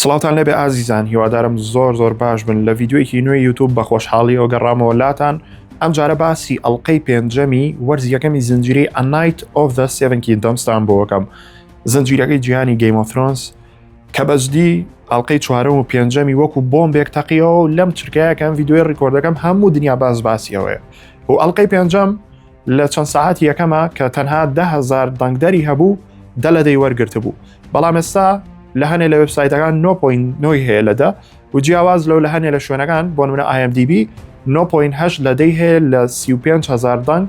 سڵاوتان لێبێ ئازیزان هیوادارم زۆر زۆر باش بن لە ڤیدیۆیەکی نوێی یوتوب بە خۆشحاڵیەوە گەڕامەوە لاتان ئەم جارە باسی ئەڵلقەی پێنجەمی وەرزی یەکەمی زنجیرەی A Knight of the Seven Kingdoms تان بۆکەم زنجیرەکەی جیهانی Game of Thrones کە بەجدی ئەڵلقەی چوارەم و پێنجەمی وەکو بۆمبێک تەقیەوە و لەم چرکەیەکەم ڤیدیۆی record ەکەم هەموو دنیا باس باسیەوەیە و ئەڵلقەی پێنجەم لە چەند ساعتی یەکەمە کە تەنها 10هزار دەنگدەری هەبوو دە لە دەی وەرگرتبوو بەڵام ئێستا لە هەنێ لە وبسایتەکان 9.9 هەیە لە دە و جیاواز لەو لە هەنێ لە شوێنەکان بۆ منە IMDb 9.8 لە دەی هەیە لە 35هزار دەنگ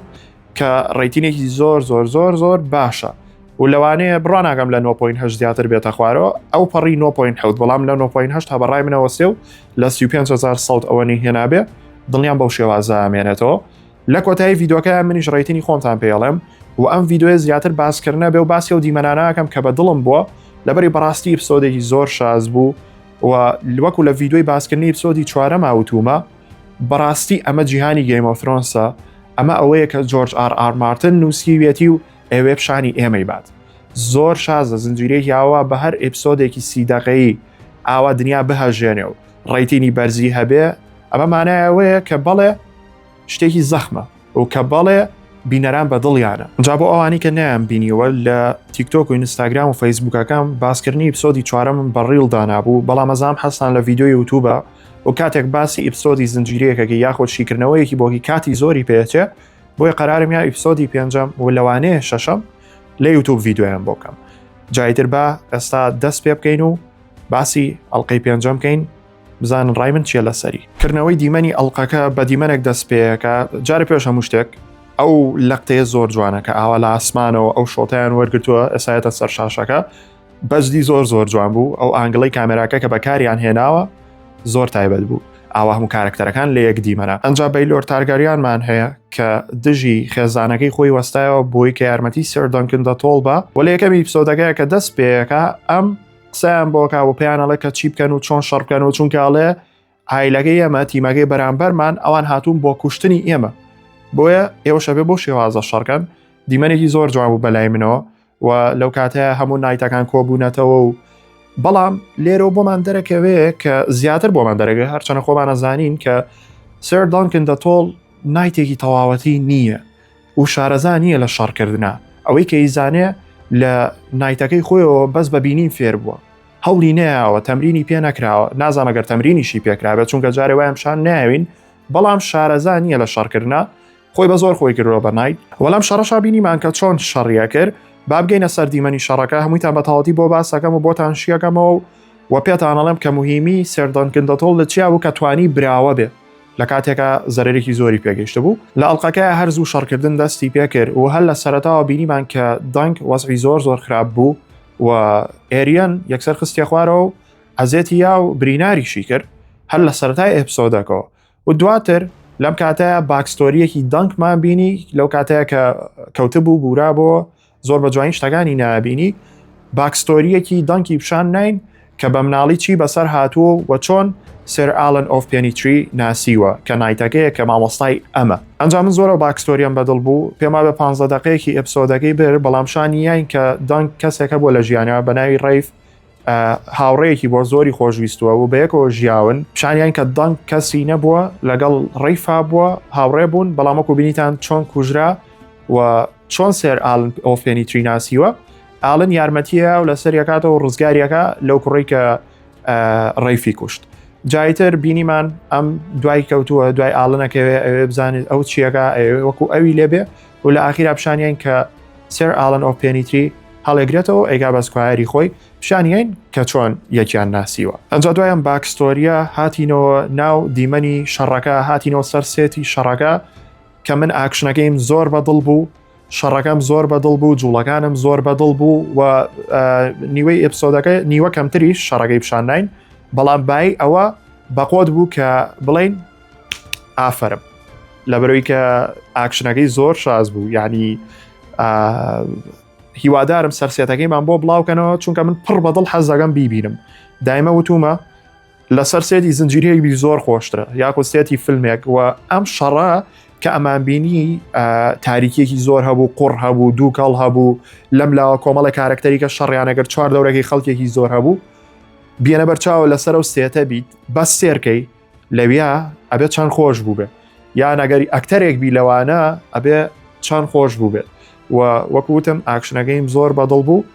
کە rating ێکی زۆر زۆر زۆر زۆر باشە و لەوانەیە بڕاناگەم لە 9.8 زیاتر بێتە خوارەوە ئەو پەڕی 9.7 بەڵام لە 9.8 هە بەڕای منەوە سێ و لە 35هزار سەوت ئەوەنی هێنابێ دڵنیام بەو شێوازە ئامێنێتەوە لە کۆتایی ڤیدۆکە منیش rating ی خۆمتان پێڵێم و ئەم ڤیدۆیە زیاتر باسکردنە بێ و باسی و دیمەناناکەم کە بە دڵم بووە لەبەری بەڕاستی episode ێکی زۆر شاز بوو و وەکو لە ڤیدۆی باسکردنی episode ی چوارەما وتومە بەڕاستی ئەمە جیهانی Game of Thrones ە ئەمە ئەوەیە کە جۆرج ئار ئار مارتن نووسیویەتی و ئەوێ پیشانی ئێمەی بات زۆر شازە زنجیرەیەکی ئاوا بە هەر episode ێکی سی دەقەیی ئاوا دنیا بهەژێنێ و rating ی بەرزی هەبێ ئەمە مانای ئەوەیە کە بەڵێ شتێکی زەخمە و کە بەڵێ بینەران بە دڵیانە جا بۆ ئەوانی کە نیان بینیوە لە تیکتۆک و ئینستاگرام و فەیسبوکەکەم باسکردنی episode ی چوارەمم بە reel دانابوو بەڵام ئەزام حەستان لە ڤیدیۆی یوتوبە و کاتێک باسی episode ی زنجیرەیەکەکە یاخود شیکردنەوەیەکی بۆکی کاتی زۆری پێچێ بۆیە قەرارم یا episode ی پێنجەم و لەوانەیە شەشەم لە یوتوب ڤیدیۆیان بۆ بکەم جایتر با ئێستا دەست پێ بکەین و باسی ئەڵلقەی پێنجەم بکەین بزانن ڕای من چیە لەسەری. کردنەوەی دیمەنی ئەڵقەکە بە دیمەنێک دەست پێیەکە جارێ پێش هەموو شتێک ئەو لەقتەیە زۆر جوانە کە ئاوا لە ئاسمانەوە ئەو shot ەیان وەرگتووە ئێسایەتە سەر شاشەکە بەجدی زۆر زۆر جوان بوو ئەو angle ەی کامێراکە کە بەکاریان هێناوە زۆر تایبەت بوو ئاوا هەموو کارکتەرەکان لە یەک دیمەنە ئەنجا بەیلۆر تارگاریانمان هەیە کە دژی خێزانەکەی خۆی وەستایەوە بۆی کە یارمەتی Ser Duncan the Tall بە وە لە یەکەمی episode ەکەیە کە دەست پێەکە ئەم قسەیان بۆکا و پێیان ئەڵێ کە چی بکەن و چۆن شەڕ بکەن و چونکە ئەڵێ عایلەکەی ئێمە تیمەکەی بەرامبەرمان ئەوان هاتوون بۆ کوشتنی ئێمە بۆیە ئێوەشە بێ بۆ شێوازە شەڕکەن دیمەنێکی زۆر جوان بوو بەلای منەوە و لەو کاتەیە هەموو knight ەکان کۆبوونەتەوە و بەڵام لێرەوە بۆمان دەرەکەوێ کە زیاتر بۆمان دەرەگە هەرچەنە خۆمانە زانین کە Ser Duncan the Tall knight ێکی تەواوەتی نییە و شارەزا نییە لە شەڕکردنا ئەوەی کە ئیزانێ لە knight ەکەی خۆیەوە بەس بە بینین فێر بووە هەوڵی نەیاوە تەمرینی پێ نەکراوە نازانم گەر تەمرینیشی پێکرابێت چونکە جارێ وایم شان ناوین بەڵام شارەزا نییە لە شەڕکردنا خۆی بە زۆر خۆی کردووە بە knight وەلام شەڕەشا بینیمان کە چۆن شەڕیە کرد بابگەینە سەر دیمەنی شەڕەکە هەموویتان بە تەواوەتی بۆ باسەکەم و بۆتان شیەکەمەوە و و پێتان ئەڵێم کە مهمی Ser Duncan the Tall لە چیا بوو کە توانی براوە بێ لە کاتێکا زەرەرێکی زۆری پێگەیشتبوو لە ئەڵلقەکەی هەر زوو شەڕکردن دەستی پێکرد و هەر لە سەرەتاوە بینیمان کە دەنگ وەزعی زۆر زۆر خراپ بوو و ئێریەن یەکسەر خستیە خوارەوە و ئەزێتی یا و بریناریشی کرد هەر لە سەرەتای episode ەکەوە و دواتر لەم کاتەیە backstory یەکی دەنگمان بینی لەو کاتەیە کە کەوتبوو بورا بۆ زۆر بە جوانی شتەکانی نابینی backstory یەکی دەنکی پیشان ناین کە بە مناڵی چی بەسەر هاتووە و چۆن Ser Alyn of Pennytree ناسیوە کە knight ەکەیە کە مامۆستای ئەمە ئەنجا من زۆرە backstory م بەدڵ بوو پێما بە 15 دقەیەکی episode ەکەی بر بەڵام شانی یاین کە دەنگ کەسێکە بۆ لە ژیانەوە بە ناوی ڕیف هاوڕێیەکی بۆ زۆری خۆشویستووە و بەیەکەوە ژیاون پیشانیان کە دەنگ کەسی نەبووە لەگەڵ ڕیفا بووە هاوڕێ بوون بەڵام وەکو بینیتان چۆن کوژرا و چۆن Ser Alyn of Pennytree ناسیوە ئالن یارمەتیە و لەسەر یەکاتەوە ڕزگاریەکە لەو کوڕی کە ڕیفی کوشت جایتر بینیمان ئەم دوای کەوتووە دوای ئاڵنەکەوێ ئەوێ بزانێت ئەو چیەکە ئەوێ وەکو ئەوی لێبێ و لە ئاخیرا پیشانیان کە Ser Alyn of Pennytree هەڵێگرێتەوە ئەیگا بە squire ی خۆی پیشانیین کە چۆن یەکیان ناسیوە ئەنجا دوایان backstory ە هاتینەوە ناو دیمەنی شەڕەکە هاتینەوە سەر set ی شەڕەکە کە من ئاکشنەکەیم زۆر بەدڵ بوو شەڕەکەم زۆر بەدڵ بوو جوڵەکانم زۆر بەدڵ بوو و نیوەی episode ەکە نیوە کەمتریش شەڕەکەی پیشانداین بەڵام بای ئەوە بەقۆت بوو کە بڵین ئافرم لەبەرەوەی کە ئاکشنەکەی زۆر شاز بوو یعنی هیوادارم سەر set ەکەیمان بۆ بڵاوکەنەوە چونکە من پڕ بەدڵ حەزەکەم بیبینم دایمە وتومە لەسەر set ی زنجیرەیەک بی زۆر خۆشترە یاخود set ی فیلمێک و ئەم شەڕە کە ئەمان بینی تاریکیەکی زۆر هەبوو قوڕ هەبوو دووکەڵ هەبوو لەم لاوە کۆمەڵە کارکتەری کە شەڕیانەگەر چوار دەورەکەی خەڵکێکی زۆر هەبوو. بێنە بەرچاوە لەسەر ئەو set ە بیت بەس سێرکەی لەویا ئەبێت چەند خۆش بوو بێ یان ئەگەری ئەکتەرێک بی لەوانە ئەبێ چەند خۆش بوو بێت و وەکوتم ئاکشنەکەیم زۆر بەدڵ بوو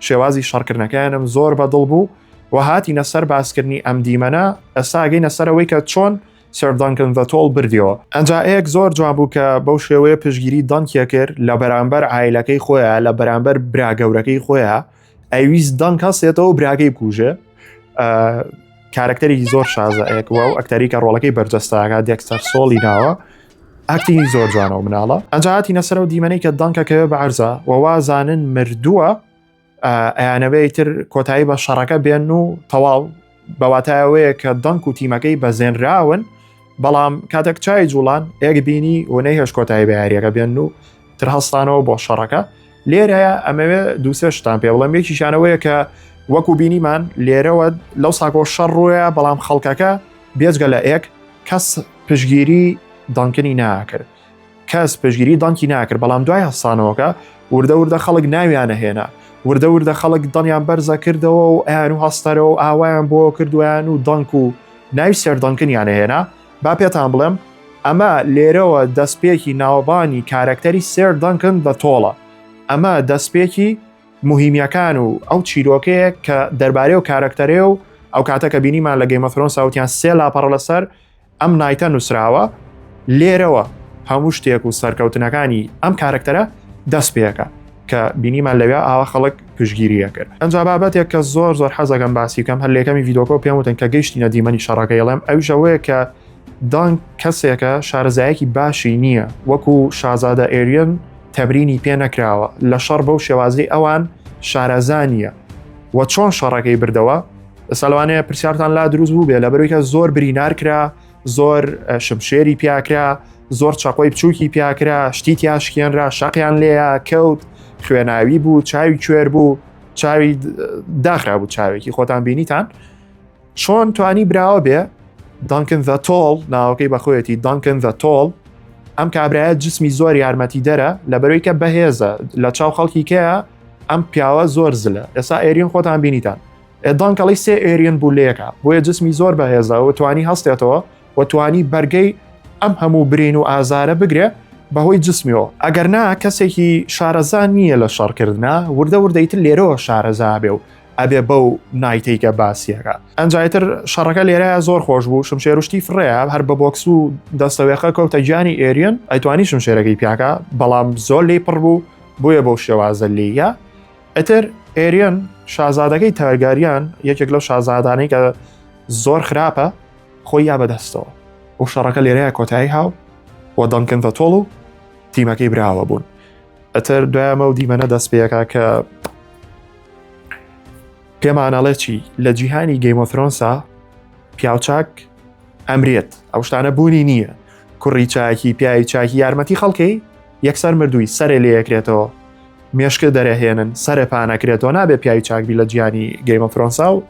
شێوازی شەڕکردنەکانم زۆر بەدڵ بوو و هاتینە سەر باسکردنی ئەم دیمەنە ئەساگەینە سەرەوەی کە چۆن Ser Duncan the Tall بردیەوە. ئەنجا ئێک زۆر جوان بوو کە بەو شێوەیە پشتگیری دەنکیە کرد لە بەرامبەر عایلەکەی خۆیان لە بەرامبەر برا گەورەکەی خۆیان ئەویست دەنک هەستێتەوە براکەی بکوژێ کارکتەرێکی زۆر شازە ئێک و ئەکتەری کە ڕۆڵەکەی بەرجەستاکە دێکستەر سۆڵی ناوە acting ی زۆر جوانەوە مناڵە ئەنجاتی نەسەرەوە دیمەنەی کە دەنکەکەوێ بە عەرزا و وازانن مردووە ئەیانەوێ ئیتر کۆتایی بە شەڕەکە بێن و تەواو بەواتایەوەیە کە دەنک و تیمەکەی بەزێنراون بەڵام کاتێک چای جوڵان ئێک بینی و نەیهێش کۆتایی بە یاریەکە بێن و تر هەستانەوە بۆ شەڕەکە لێرەیە ئەمەوێ دووسێ شتان پێ بڵێم یەکیشانەوەیە کە وەکو بینیمان لێرەوە لەو ساکۆ شەڕ ڕووە بەڵام خەڵکەکە بێجگە لە ئێک کەس پشگیری دەنکنی ناکرد کەس پشگیری دەنکی ناکرد بەڵام دوای هەستانەوەکە وردە وردە خەڵک ناویانە هێنا وردە وردە خەڵک دڵیان بەرزە کردەوە و ئەیان و هەستەرەوە و ئاوایان بۆ کردویان و دەنک و ناوی Ser دەنکنیانە هێنا با پێتان بڵێم ئەمە لێرەوە دەستپێکی ناوبانی کارەکتەری Ser Duncan the Tall ە ئەمە دەستپێکی مهمیەکان و ئەو چیرۆکەیە کە دەربارەی و کارەکتەرێ و ئەو کاتە کە بینیمان لە Game of Thrones ساوتیان سێ لاپەڕە لەسەر ئەم knight ە نووسراوە لێرەوە هەموو شتێک و سەرکەوتنەکانی ئەم کارکتەرە دەست پێەکە کە بینیمان لەوێ ئاوا خەڵک پشگیریە کرد ئەنجا بابەتێک کە زۆر زۆر حەزەکەم باسی بکەم هەر لەکەمی ڤیدۆکە پێم وتن کە گەیشتینە دیمەنی شەڕەکە یڵێم ئەویشەوەیە کە دانک کەسێکە شارەزایەکی باشی نییە وەکو شازادە ئێریەن تەمرینی پێ نەکراوە لە شەڕ بەو شێوازی ئەوان شارەزانیە و چۆن شەڕەکەی بردەوە ئێستا لەوانەیە پرسیارتان لا دروست بوو بێ لەبەرەوەی کە زۆر برینار کرا زۆر شمشێری پیاکرا زۆر چەقۆی بچووکی پیاکرا شتی تیا شکێنرا شەقیان لێیە کەوت خوێناوی بوو چاوی کوێر بوو چاوی داخرا بوو چاوێکی خۆتان بینیتان چۆن توانی براوە بێ Duncan the Tall ناوەکەی بەخۆیەتی Duncan the Tall ئەم کابرایە جسمی زۆر یارمەتی دەرە لە بەرەوەی کە بەهێزە لە چاو خەڵکی کەیە ئەم پیاوە زۆر زلە ئێستا ئێرین خۆتان بینیتان دانکەڵی سێ ئێریەن بوو لەیەکا بۆیە جسمی زۆر بەهێزە و توانی هەستێتەوە و توانی بەرگەی ئەم هەموو برین و ئازارە بگرێ بەهۆی جسمیەوە ئەگەر نا کەسێکی شارەزا نییە لە شەڕکردنا وردە وردەیتر لێرەوە شارەزا بێ و ئەبێ بەو knight ەی کە باسیەکە ئەنجایتر شەڕەکە لێرە زۆر خۆش بوو شمشێروشتی فڕەیە هەر بە بۆکس و دەستەوێخە کەوتە گیانی ئێریەن ئەیتوانی شمشێرەکەی پیاکە بەڵام زۆر لی پڕ بوو بۆیە بەو شێوازە لێیە ئیتر ئێریەن شازادەکەی تارگاریان یەکێک لەو شازادانەی کە زۆر خراپە خۆی یا بەدەستەوە و شەڕەکە لێرەیە کۆتایی هاو و دەنکن the Tall و تیمەکەی براوە بوون ئەتر دوایەمە و دیمەنە دەست پێەکە کە پێمانەڵێ چی لە جیهانی Game of Thrones ا پیاوچاک ئەمرێت ئەو شتانە بوونی نییە کوڕی چاکی پیاوی چاکی یارمەتی خەڵکەی یەکسەر مردووی سەرێ لێکرێتەوە مێشکە دەرەهێنن سەرێ پانەکرێتەوە نابێ پیاوی چاک بی لە جیهانی Game of Thrones ا و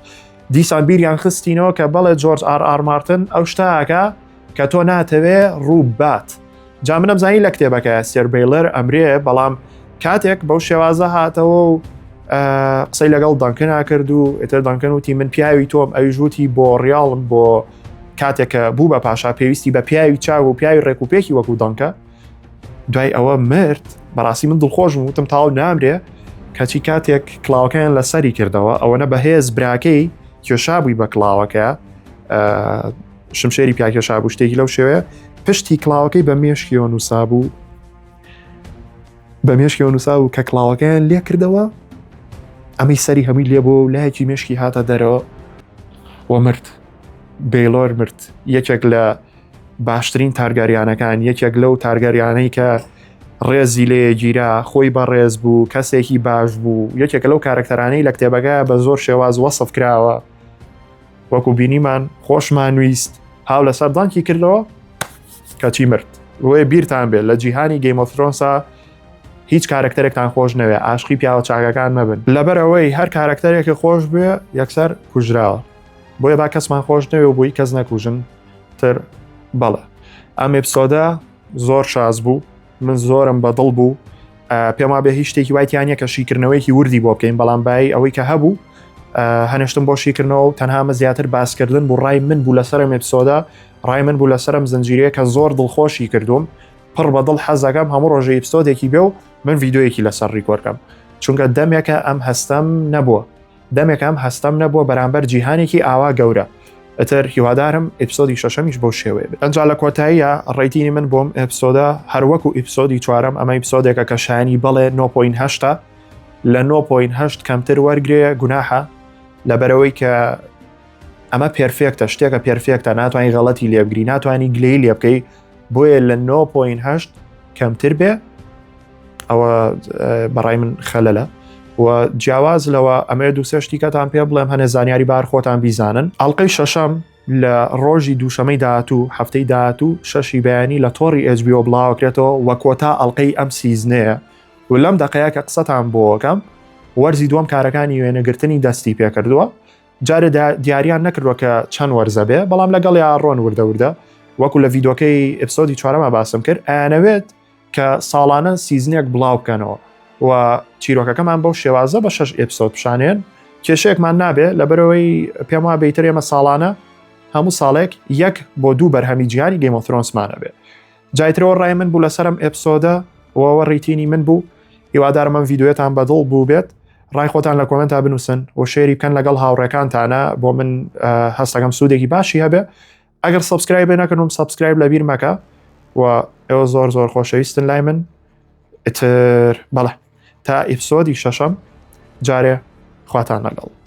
دیسان بیریان خستینەوە کە بەڵێ جۆرج ئار ئار مارتن ئەو شتاکە کە تۆ ناتەوێ ڕووبات جا منم زانی لە کتێبەکە Ser بەیلەر ئەمرێ بەڵام کاتێک بەو شێوازە هاتەوە و قسەی لەگەڵ دەنکنا کرد و ئێتر دەنکن وتی من پیاوی تۆم ئەوی ژووتی بۆ ڕیاڵم بۆ کاتێک کە بوو بە پاشا پێویستی بە پیاوی چاو و پیاوی ڕێک و پێکی وەکو دەنکە دوای ئەوە مرد بەڕاستی من دڵخۆشم وتم تاو نامرێ کەچی کاتێک کڵاوەکەیان لەسەری کردەوە ئەوەنە بەهێز براکەی کێشابووی بە کڵاوەکە شمشێری پیاکێشا بوو شتێکی لەو شێوەیە پشتی کڵاوەکەی بە مێشکیەوە نووسا بوو بە مێشکیەوە نووسا بوو کە کڵاوەکەیان لێ کردەوە ئەمەی سەری هەمووی لێ بۆ و لایەکی مێشکی هاتە دەرەوە و مرد بێلۆر مرد یەکێک لە باشترین تارگاریانەکان یەکێک لەو تارگەریانەی کە ڕێزی لێگیرا خۆی بەڕێز بوو کەسێکی باش بوو یەکێک لەو کارکتەرانەی لە کتێبەکە بە زۆر شێواز وەسف کراوە وەکو بینیمان خۆشمان ویست هاو لەسەر دانکی کردەوە کەچی مرد بۆیە بیرتان بێت لە جیهانی Game of Thrones ا هیچ کارکتەرێکتان خۆش نەوێ عاشقی پیاوە چاکەکان مەبن لەبەرەوەی هەر کارکتەرێکی خۆش بێ یەکسەر کوژراوە بۆیە با کەسمان خۆش نەوێ و بۆی کەس نەکوژن تر بەڵێ ئەم episode ە زۆر شاز بوو من زۆرم بەدڵ بوو پێما بێ هیچ شتێکی وایتیانە کە شیکردنەوەیەکی وردی بۆ بکەین بەڵام بای ئەوەی کە هەبوو. هەنێشتم بۆ شیکردنەوە و تەنها مە زیاتر باسکردن بوو ڕای من بوو لەسەرم episode ە ڕای من بوو لەسەرم زنجیرەیە کە زۆر دڵخۆشی کردوم پڕ بە دڵ حەزەکەم هەموو ڕۆژە episode ێکی بێ و من ڤیدیۆیەکی لەسەر record کەم چونکە دەمێکە ئەم هەستەم نەبووە دەمێکە ئەم هەستەم نەبووە بەرامبەر جیهانێکی ئاوا گەورە ئەتر هیوادارم episode ی شەشەمیش بەو شێوەیە بێت ئەنجا لە کۆتاییە rating ی من بۆم episode ە هەروەکو episode ی چوارەم ئەمە episode ێکە کە شایانی بەڵێ 9.8 لە 9.8 کەمتر وەرگێ گوناحە لەبەرەوەی کە ئەمە perfect ە شتێکە perfect ە ناتوانانی غەڵەتی لێبگری ناتوانانی گلەی لێ بکەی بۆیە لە 9.8 کەمتر بێ ئەوە بەڕای من خەلەلە و جیاواز لەوە ئەمێ دوو سێ شتی کەتان پێ بڵێم هەنێ زانیاری بار خۆتان بیزانن ئەڵلقەی شەشەم لە ڕۆژی دووشەمەی داهاتوو هەفتەی داهاتوو شەشی بەیانی لە تۆڕی HBO بڵاوکرێتەوە وە کۆتا ئەڵلقەی ئەم season ەیە و لەم دقەیە کە قسەتان بۆکەم وەرزی دووەم کارەکانی وێنەگرتنی دەستی پێکردووە جارێ دیاریان نەکردووە کە چەند وەرزە بێ بەڵام لەگەڵ یا ڕۆن وردە وردە وەکو لە ڤیدۆکەی episode ی چوارەما باسم کرد ئەیانەوێت کە ساڵانە season ێک بڵاو بکەنەوە و چیرۆکەکەمان بەو شێوازە بە شەش episode پیشانێن کێشەیەکمان نابێ لەبەرەوەی پێم وا بێتر ئێمە ساڵانە هەموو ساڵێک یەک بۆ دوو بەرهەمی جیهانی Game of Thrones مانە بێ جایترەوە ڕای من بوو لەسەرم episode ە وەوە rating ی من بوو هیوادارم ئەم ڤیدیۆیەتان بەدڵ بوو بێت ڕای خۆتان لە comment ا بنووسن و share ی بکەن لەگەڵ هاوڕێکانتانە بۆ من هەستەکەم سوودێکی باشی هەبێ ئەگەر subscribe نەکردم subscribe لە بیر مەکە و ئێوە زۆر زۆر خۆشەویستن لای من ئیتر بەڵێ تا episode ی شەشەم جارێ خواتان لەگەڵ.